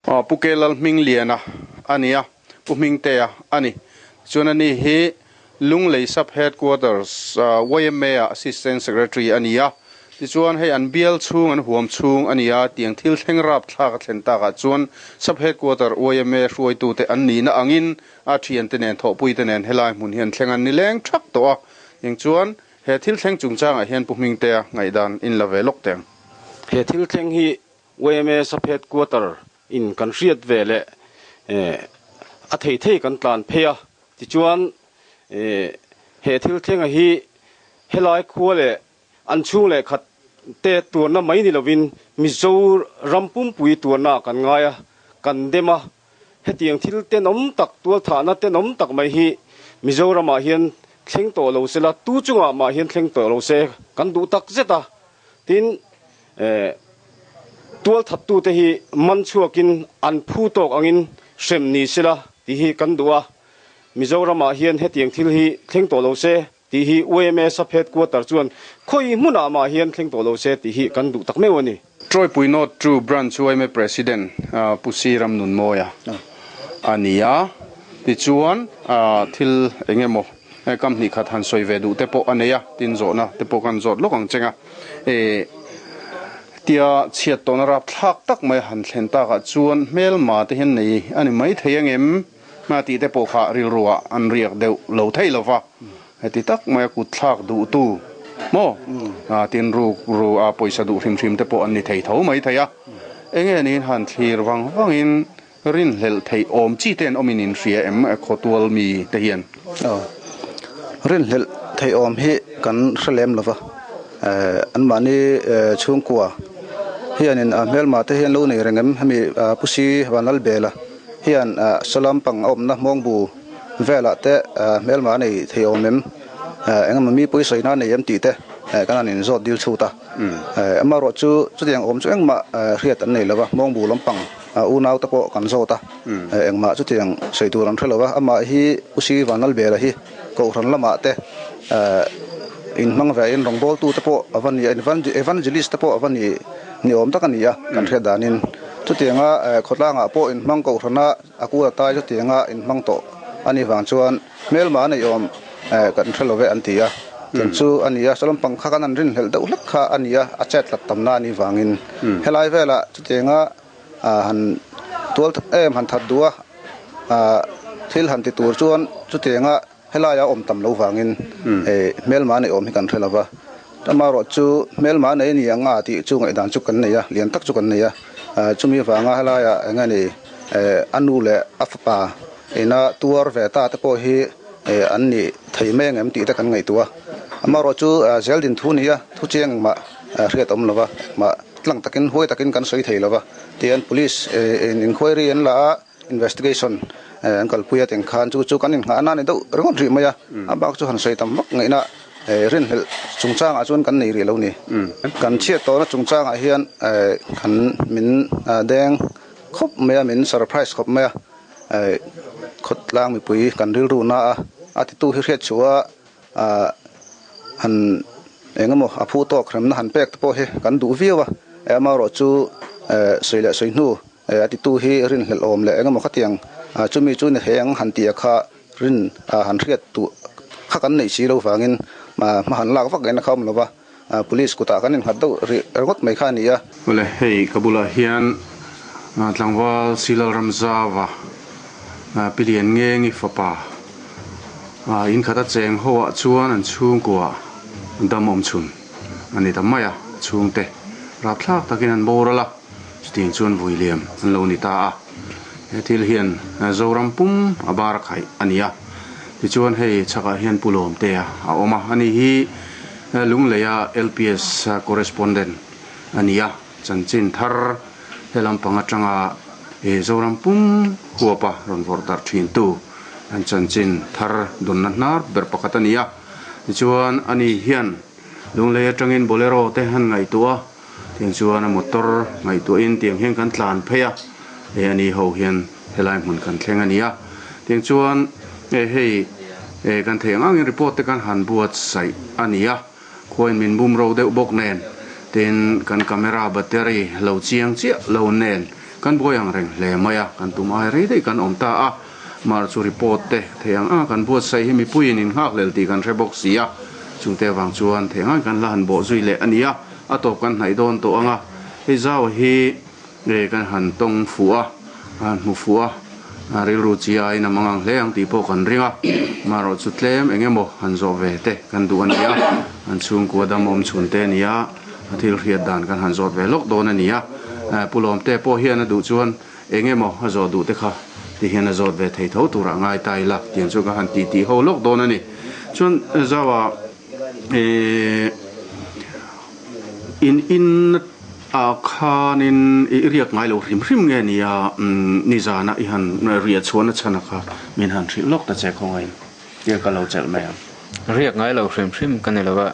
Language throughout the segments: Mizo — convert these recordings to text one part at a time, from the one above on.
Pu Kelal Hmingliana a ni a, Pu Hmingtea a ni. Chuan ani hi Lunglei Sub Headquarters YMA ah Assistant Secretary a ni a. Tichuan hei an bial chhung an huam chhung a ni a, tiang thil thleng rapthlak a thlen takah chuan Sub Headquarter YMA hruaitute an nihna angin a thiante nen thawhpuite nen helai hmun hi an thleng an ni leng thak tawh a. Eng chuan he thil thleng chungchangah hian Pu Hmingtea ngaihdan in la ve lawk teng. He thil thleng hi YMA Sub Headquarter in kan hriat ve leh a thei thei kan tlan phei a, tichuan he thil thlenga hi helai khua leh an chhung leh khat te tuarna mai ni lovin Mizo ram pumpui tuarna ah kan ngai a, kan dem a, hetiang thil tenawm tak tualthahna tenawm tak mai hi Mizoramah hian thleng tawh lo sela, tu chungah mah hian thleng tawh lo se kan duh tak zet a, tin Tualthattute hi man chhuakin an phu tawk angin hrem ni sela tih hi kan duh a. Mizoramah hian hetiang thil hi thleng tawh lo se tih hi YMA Sub Headquarter chuan khawi hmunah mah hian thleng tawh lo se tih hi kan duh tak meuh a ni. Troypui North Two Branch YMA President Pu Si Ramnunmawia a ni a, tichuan thil eng emaw kam hnih khat han sawi ve duh te pawh a nei a, tin zawhna te pawh kan zawt lawk ang cheng a. E tia chhiat tawhna rapthlak tak mai han thlen takah chuan hmelma te hian nei a ni mai thei angem? Hna tih te pawh kha rilruah an riak deuh lo thei lo va, heti tak maia kut thlak duhtu maw tin ruk ru a pawisa duh hrim hrim te pawh an ni thei tho mai thei a. Enge niin han thlir vang vangin Rinhlelh theih awm chi te an awmin in hria em khawtual mi te hian? Aw, rinhlelh theih awm hi kan hre lem lo va, anmahni chhungkua hianin hmelma te hian lo nei reng em? Hemi Pu Si Vanlalbela hian salam pang a awmna hmawngbu velah te hmelma a nei thei awm em? Engemaw mi pawisawi na nei em tih te kan han inzawt dil chhut a, amaherawh chu chutiang awm chu engmah hriat an nei lo va, hmawngbu lampang. A unau te pawh kan zawt a, engmah chutiang sawi tur an hre lo va, amah hi U Si Vanlalbela hi Kohhran lamah te inhmang ve in rawngbawltu te pawh a va ni a, Evangelist te pawh a va ni ni awm tak a ni a, kan hriat danin chutianga khawtlangah pawh inhmang Kohhrana a kul a tai chutianga inhmang tawh a nih vang chuan hmelma a neih awm kan hre lo ve an ti a, chung chu a ni a, saw lampang kha kan han rinhlelh deuh hlek kha a ni a, a chet tlat tamna a nih vangin helai velah chutianga han tual em han that duh a, thil han ti tur chuan chutianga helaia awm tam lo vangin hmelma neih awm hi kan hre lo va, amaherawh chu hmelma nei a ni ang a tih chu ngaihdan chu kan nei a, lian tak chu kan nei a, chumi vanga helaia eng nge ni a nu leh a fapa ina tuar ve ta te pawh hi an ni thei mai ang em tih te kan ngaihtuah a, amaherawh chu zeldin thu ni a, thu chiang engmah hriat awm lo va, engmah. Tlang takin huai takin kan sawi thei lo va, tihian police in inquiry an la a, investigation an kalpui a teng khan chu chu kan inngah na a ni deuh ringawt rih mai a, a bak chu han sawi tam vak ngaihna rinhlelh chungchangah chuan kan nei rih lo ni. Kan chhiat tawhna chungchangah hian kan min deng khawp mai a, min surprise khawp mai a, khawtlang mipui kan rilru na a, a titu hi hriat chhuah a. Han eng emaw a phu tawk hremna han pek te pawh hi kan duh viau a, amaherawh chu sawi leh sawi hnu a titu hi rinhlelh awm leh eng emaw khatiang chumi chu ni thei ang han tih a kha rin han hriat duh kha kan neih si lo vangin hma han lak vak ngaihna kha awm lo va, police kutah kan innghat deuh rih ringawt mai kha a ni a. Awle, hei ka bulah hian tlangval Silal Ramzava Pilian Ngengi fapa In khat a cheng ho ah chuan an chhungkua dam awm chhun a ni ta mai a, chhungte rapthlak takin an boral a, chutiang chuan vui liam an lo ni ta a. He thil hian Zoram pum a bar a khaih a ni a, tichuan hei chhakah hian Pu Lawmtea a awm a, ani hi Lungleia LPS correspondent a ni a, chanchin thar he lampang atanga Zoram pum huapa rawn vawrh darh thintu an chanchin thar dawnna hnar ber pakhat a ni a. Tichuan ani hian Lunglei atangin Bolero te han ngaihtuah a, tiang chuan a motor ngaihtuahin tiang hian kan tlan phei a, hei ani ho hian helai hmun kan thleng a ni a. Tiang chuan hei kan theih ang angin report te kan han buatsaih a ni a, khuain min bum ro deuh bawk nen, tin kan camera battery lo chiang chiah lo nen. Kan buai ang reng hle mai a, kan tum ai rei daih kan awm ta a. Mar chu report te thei ang ang a kan buatsaih hi mipuiin in nghakhlel tih kan hre bawk si a, chungte avang chuan thei ang ang kan la han bawh zui leh a ni a, a tawp kan hnaih dawn tawh ang a, hei zau hi kan han tawng fuh a, han hmu fuh a, rilru chi aiin a mang ang hle ang tih pawh kan ring a, marawh chu tlem eng emaw han zawh ve te kan duh a ni a, an chhungkua dam awm chhun te a ni a, a thil hriat dan kan han zawt ve lawk dawn a ni a, Pu Lawmte pawh hian a duh chuan Eng emaw a zawh duh te kha ti hian a zawt ve thei tho turah ngai ta ila tiang chu ka han tih tih ho lawk dawn a ni. Chuan Zaua eh in in ah khanin i riak ngai lo hrim hrim nge nia nizana i han riah chhuahna chhan a kha min han hrilh lawk ta che khawngain tiang ka lo chelh mai ang. Riak ngai lo hrim hrim ka ni lo a,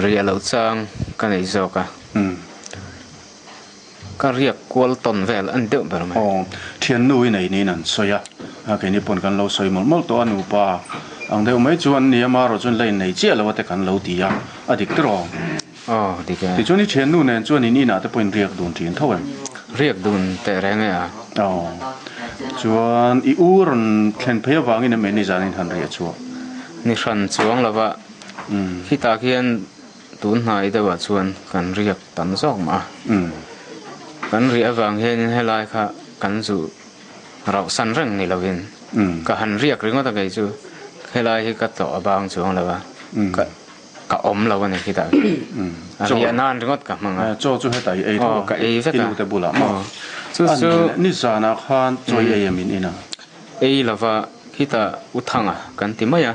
riah loh chang ka nei zawk a. Ka riak kual tawn vel a ni deuh ber mai. Aw, thiannu i nei niin an sawi a, keini pawn kan lo sawi mawlh mawlh tawh a, nupa ang deuh mai chu an ni a, marawh chuan la innei chiah lo a te kan lo ti a, a dik tiraw? Aw, dik e. Tichuan i thiannu nen chuan in inah te pawh in riak dun thin tho em? Riak dun teh reng e a. Aw, chuan i u rawn thlen phei avangin em ni zanin han riah chhuah? Ni hran chuang lova, khitah khian Tun hnai deuhah chuan kan riak tam zawk mah a. Kan riah avang hianin helai kha kan zu rauhsan reng ni lovin ka han riak ringawt a kei chu helai hi ka tlawh a bang chuang lo a, ka ka awm lo a ni khitah khian. A riah nan ringawt ka hmang a. Chaw chu hetah i ei tho a, ka ei vek a. I nute bulah maw? Chu chu. Nizanah khan chaw i ei em in in a? Ei lova khitah u thanga kan ti mai a.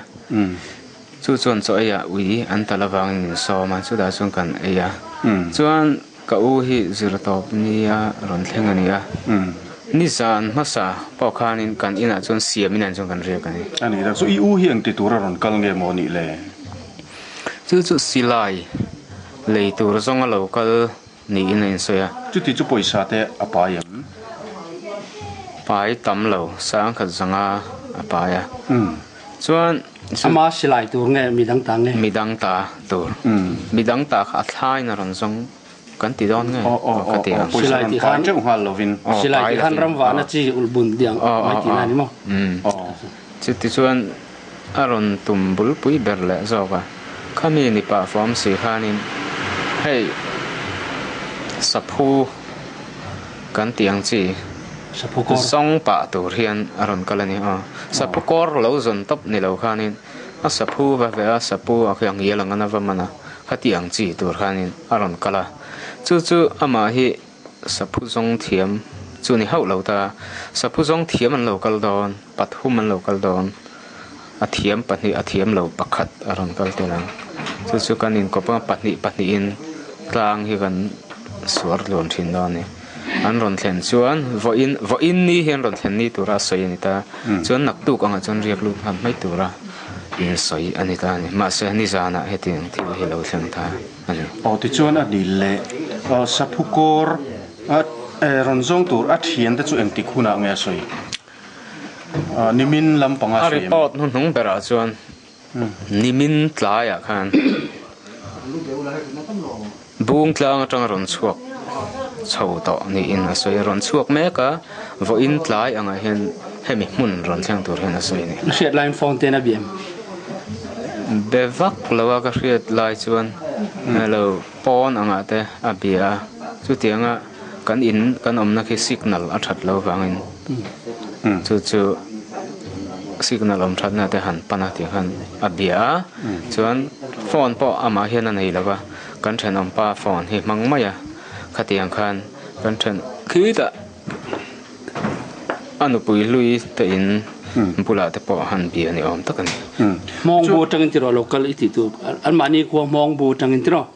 Chu chuan chaw eiah ui an tal avangin min sawm a, chutah chuan kan ei a. Chuan ka u hi zir tawp nia rawn thleng a ni a. Nizan hmasa pawh khanin kan inah chuan siam in an chuan kan riak a ni. A ni tak chu i u hi engti tura rawn kal nge maw nih le? Chu chu silai lei tur zawnga lo kal niin a insawi a. Chuti chu pawisa te a pai em? Pai tam lo, sangkhat zanga a pai a. Chuan. Ama silai tur nge midang ta nge? Midang ta tur. Midang ta kha a thlain a rawn zawng kan ti dawn nge? Ka ti ang. Silai ti khan teuh nghal lovin. Silai ti khan ram vahna chi ulhbun diang mai tihna a ni maw? Chuti chuan a rawn tum bulpui ber leh zawk a. Khami ni pah fawm si khanin hei saphu kan tih ang chi zawng pah tur hian a rawn kal a ni. Aw, saphu kawr lo zawn tawp ni lo khanin a saphu va ve a, saphu a khi a ngial ang a va man a, khati ang chi tur khanin a rawn kal a. Chu chu amah hi saphu zawng thiam chu ni hauh lo ta, saphu zawng thiam an lo kal dawn, pathum an lo kal dawn, a thiam pahnih a thiam lo pakhat a rawn kal tel ang. Chu chu kan inkawp a, pahnih pahnihin tlang hi kan suar tluan thin dawn a ni. An rawn thlen chuan vawiin vawiin ni hi an rawn thlen ni tura a sawi a ni ta. Chuan naktuk angah chuan riak lut nghal mai tura insawi a ni ta a ni. Mahse nizanah hetiang thil hi lo thleng ta a ni. Aw tichuan a dil leh saphu kawr rawn zawng tur a thiante chu engtik hunah nge a sawi? Nimin lampanga A report hnuhnung berah chuan nimin tlaiah khan bung tlang atanga rawn chhuak chho tawh niin a sawi a, rawn chhuak mek a, vawiin tlai angah hian hemi hmun rawn thleng tur hian a sawi a ni. A hriat laiin phone ten a biam. Be vak lo a ka hriat lai chuan lo pawn angah te a bia a, chutianga kan in kan awmna khi signal a that lo vangin chu chu signal awm thatna te han pan a tih khan a bia a chuan phone pawh amah hian a nei lo va kan thenawm pa phone hi hmang mai a khatiang khan kan then khitah a nupui hlui te in bulah te pawh han bia ni awm tak a ni. Hmawng bu atangin tiraw lo kal i tih tur anmahni khua hmawng bu atangin tiraw.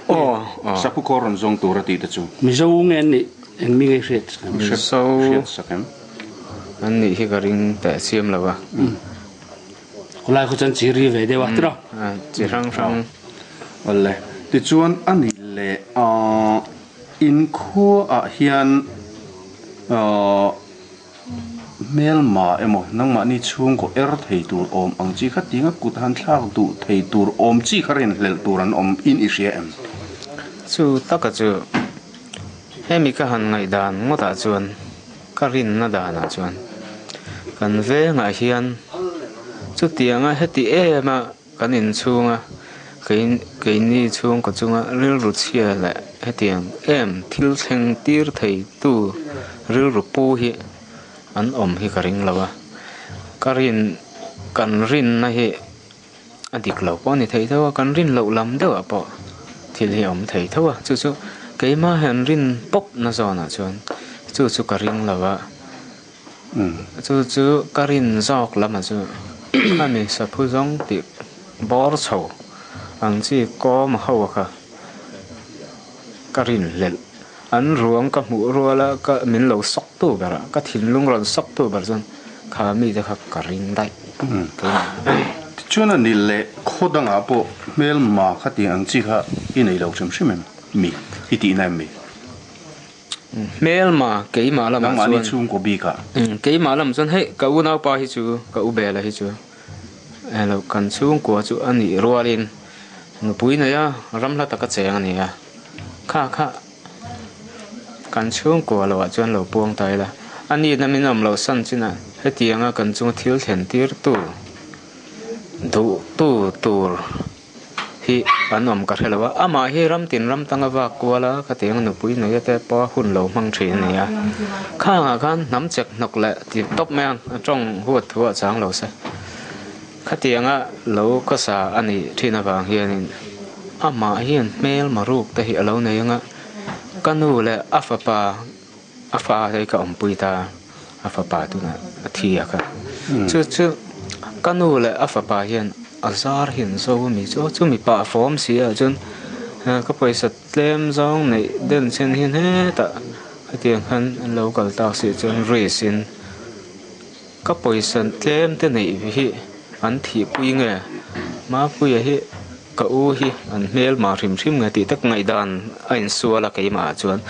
Aw, Saphu kawr rawn zawng tur a tih te chu. Mizo nge an nih? Eng mi nge hriat sak em? Mizo Hriat sak em? An nih hi ka ring teh chiam lo a. Khawlai khaw chuan chi ri ve deuh a tiraw? Chi hrang hrang. Awle, tichuan a nih leh inkhua ah hian Hmelma emaw nangmahni chhungkaw er thei tur awm ang chi kha tinga kut han thlak duh thei tur awm chi kha rinhlelh tur an awm in i hria em? Chu taka chu Hemi ka han ngaihdan ngawtah chuan ka rinna danah chuan kan vengah hian chutianga heti em a kan inchhunga keini chhungkaw chunga rilru chhia leh hetiang em thil thleng tir thei tu rilru pu hi an awm hi ka ring lo a, ka rin kan rinna hi. A dik lo pawh a ni thei tho a, kan rin loh lam deuhah pawh thil hi a awm thei tho a, chu chu keimah hian rin pawp na zawnah chuan chu chu ka ring lo a, chu chu ka rin zawk lamah chu khami saphu zawng tih bawr chho ang chi kawm ho kha ka rin hlelh an ruang ka hmuh rual a ka min lo sawk tu ber a ka thinlung rawn sawk tu ber chuan kha mite kha ka ring daih keimah. Tichuan a ni leh khaw dangah pawh hmelma kha tih ang chi kha i nei lo hrim hrim em mi i tihna em mi? Hmelma keimah lamah chuan. Nangmahni chhungkaw bikah. Keimah lam chuan hei ka unaupa hi chu ka u Bela hi chu elo kan chhungkua chu a nih rualin nupui nei a ram hla taka cheng a ni a kha kha kan chhungkua loah chuan lo puang ta ila a nihna min awm loh san chinah hetianga kan chunga thil thlen tirtu duhtu tur hi an awm ka hre lo a, amah hi ram tin ram tanga vak kual a khatiang nupui nei te pawh hun lo hmang thin a ni a, khangah khan hnam chek hnawk leh ti tawp mai ang a tawng huat thu ah chang lo se khatianga lo khawsa a nih thin avang hianin amah hian hmel maruk te hi a lo nei ang a, ka nu leh a fapa a fa hi ka awmpui ta a fapa tunah a thi a kha chu chu ka nu leh a fapa hian a zar hi an zo a mi chu chu mipa a fawm si ah chuan ka pawisa tlem zawng neih den chen hian hetah hetiang khan an lo kal tak si chuan risk in ka pawisa tlem te neih hi an thihpui nge Mapuia hi. Ka u hi an hmel mah hrim hrim nge tih tak ngaihdan a insual a keimah ah chuan.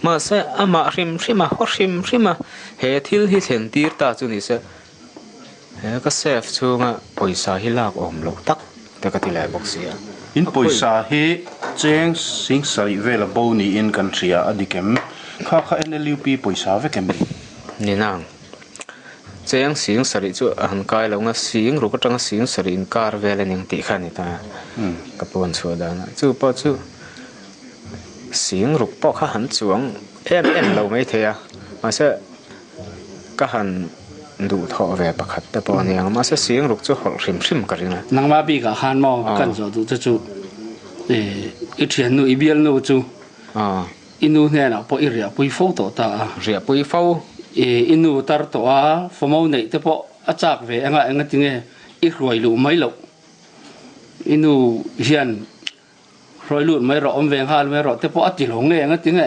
Mahse amah hrim hrim a, haw hrim hrim a, he thil hi thlen tir ta chu ni se, he ka safe chhunga pawisa hi lak awm loh tak te ka ti leh bawk si a. In pawisa hi cheng sing sarih vel a bo niin kan hria a dik em? Kha kha NLUP pawisa vek em ni? Ni nang. Cheng sing sarih chu a han kai lo nga, sing ruk atanga sing sarih inkar vel a ning tih kha a ni ta a, ka puan chhuah danah. Chu pawh chu sing ruk pawh kha han chuang em em lo mai thei a, mahse ka han duhthawh ve pakhat te pawh a ni ang, mahse sing ruk chu hawlh hrim hrim ka ring a. Nangmah bikah khan maw kan zawh duh te chu i thiannu i bialnu chu. I nu hnenah pawh i riahpui fo tawh ta a. Riahpui fo. I nu tar tawh a, famo neih te pawh a chak ve anga engatinge i hruai luh mai loh. I nu hian hruai lut mai rawh, awm ve nghal mai rawh te pawh a ti lo nge engatinge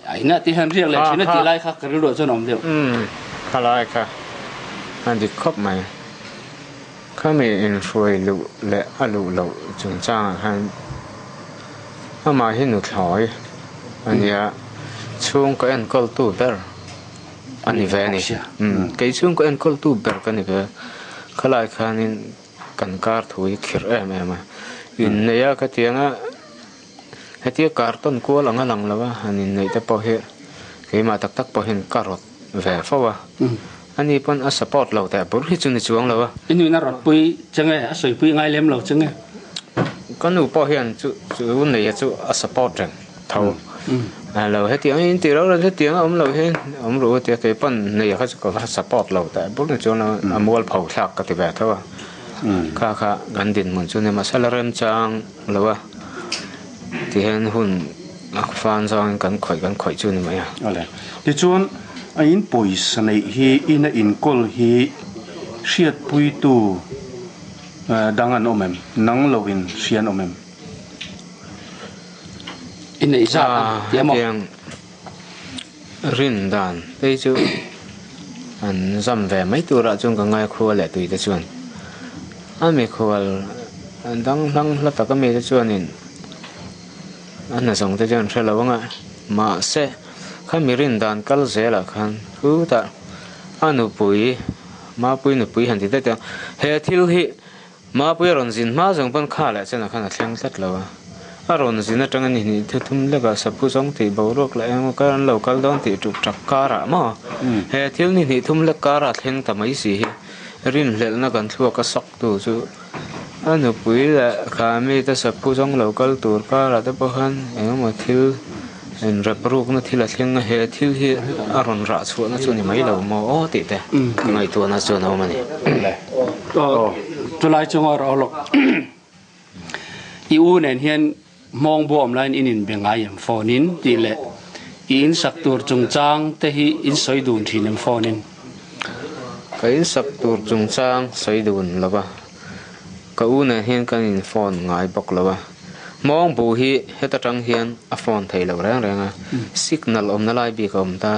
a inah te hian riak leh thin a tih lai kha ka rilruah chuan a awm deuh. Umm, khalai kha a dik khawp mai. Khami inhruai luh leh a luh loh chungchangah khan amah hi nuthlawi a nia, chhungkaw enkawltu ber a ni ve a ni. Kei chhungkaw enkawltu ber ka ni ve. Khalai khanin kan kar thu hi khirh em em a, inneih a khatianga hetia kartawn kual ang a lang lo a, han inneih te pawh hi keimah tak tak pawhin ka rawt ve fo a. Ani pawn a support lo teh bur hi chu ni chuang lo a. I nuin a rawtpui che nge, a sawipui ngai lem lo che nge? Ka nu pawh hian chu chu neia chu a support reng tho. Lo hetiang in ti rau reng hetiang a awm lo hi awm ru tia kei pawn neia kha chu ka va support lo teh bur ni chuang lo a mualpho thlak ka ti ve tho a. Kha kha kan dinhmun chu ni mahse la remchang lo a tihian hun a fan zawngin kan khawih kan khawih chu ni mai a. Awle. Tichuan a in pawisa neih hi ina inkawl hi hriatpuitu dang an awm em? Nang loin hria an awm em? I neih zat ang ti a maw? Hetiang rin dan phei chu an zam ve mai turah chuan ka ngai khua leh tui te chuan a mikhual dang hlang hla tak ami te chuanin A hna zawng te chuan hre lo ang a, mahse khami rin dan kal zelah khan chutah a nupui Mapui nupui han ti tlat a, he thil hi Mapui a rawn zin hma zawng pawn kha leh chenah khan a thleng tlat lo a, A rawn zin atanga ni hnih thu thum lekah saphu zawng tih boruak leh eng emaw kar an lo kal dawn tih tuk tak karah maw he thil ni hnih thum lek karah thleng ta mai si hi rinhlelhna kan thluak a sak tu chu a nupui leh kha mite saphu zawng lo kal tur karah te pawh khan eng emaw thil inrep rukna thil a thleng a he thil hi a rawn rah chhuahna chu ni mai lo maw aw tih te ka ngaihtuahna chuan a awm a ni. Chulai chunga rawh lawk. I u nen hian hmawng buam laiin in inbe ngai em phone in tih leh i insak tur chungchang te hi in sawi dun thin em phone in? Ka insak tur chungchang sawi dun lo va, ka u nen hian kan in phone ngai bawk lo a. Hmawng bu hi heta tang hian a phone thei lo reng reng a, signal awmna lai bik a awm ta.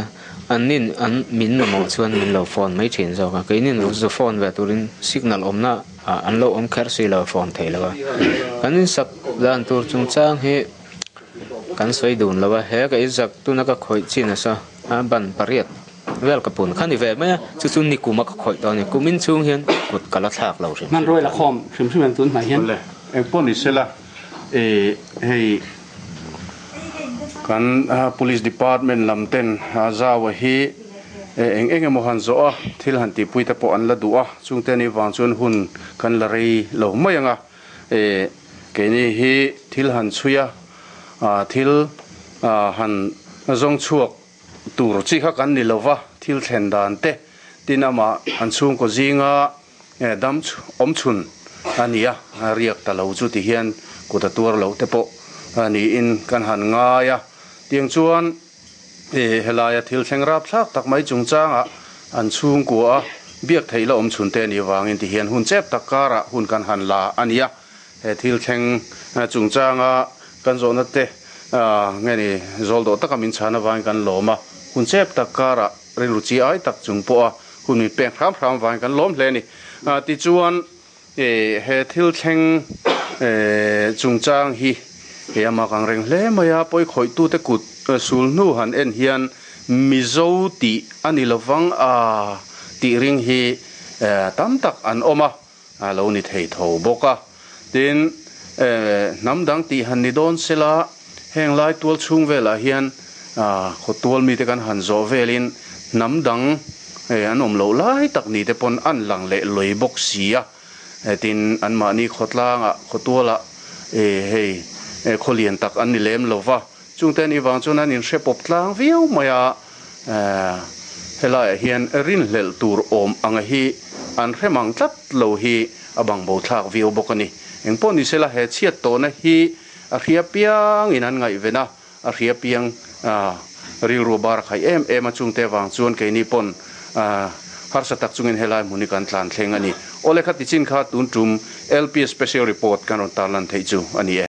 An nin an min mamawh chuan min lo phone mai thin zawk a, keinin zu phone ve turin signal awmna ah an lo awm kher si lo a phone thei lo a. Kan insak dan tur chungchang hi kan sawi dun lo a, he ka insak tuna ka khawih chin asa a ban pariat vel ka pun kha ni ve mai a, chu chu ni kum a ka khawih tawh a ni, kum in chhung hian kut ka la thlak lo hrim hrim. Hmanruai la khawm hrim hrim em tun hmai hian. Awle, engpawh ni sela eh hei Kan Police Department lam ten Zaua hi eng eng emaw han zawh a, thil han tihpui te pawh an la duh a, chungte ni vang chuan hun kan la rei lo mai ang a, keini hi thil han chhui a, thil han zawng chhuak tur chi kha kan ni lova, thil thlen dan te tin amah an chhungkaw zinga Dam awm chhun a ni a, riak ta lo chu ti hian kut a tuar loh te pawh niin kan han ngai a. Tiang chuan helaia thil thleng rap thlak tak mai chungchangah an chhungkua a biak theih la awm chhun te nih vangin ti hian hun chep tak karah hun kan han la a ni a. He thil thleng chungchanga kan zawhna te nge ni zawl dawh taka min chhan avangin kan lawm a, hun chep tak karah Rilru chi ai tak chung pawha hun min pek hram hram vangin kan lawm hle a ni. Tichuan, he thil thleng chungchang hi he a mak ang reng hle mai a, pawi khawihtute kut sul hnu han en hian Mizo tih a ni lovang a tih ring hi tam tak an awm a, a lo ni thei tho bawk a. Tin, hnam dang tih han ni dawn sela, heng lai tual chhung velah hian khawtual mite kan han zawh velin hnam dang an awm loh lai tak ni te pawn an lang leh lawih bawk si a. Tin, anmahni khawtlangah, khawtualah hei khaw lian tak an ni lem lo va. Chungte an ivang chuan an inhre pawp tlang viau mai a, helaiah hian rinhlelh tur awm anga hi an hre mang tlat lo hi a bangbo thlak viau bawk a ni. Engpawh ni sela he chhiat tawhna hi a hria piangin an ngaihven a, a hria piang rilru bar a khaih em em a, chungte vang chuan keini pawn harsa tak chungin helai hmun hi kan tlan thleng a ni. Awle kha tichin kha tun tum LP Special Report kan rawn tarlan theih chu a ni e.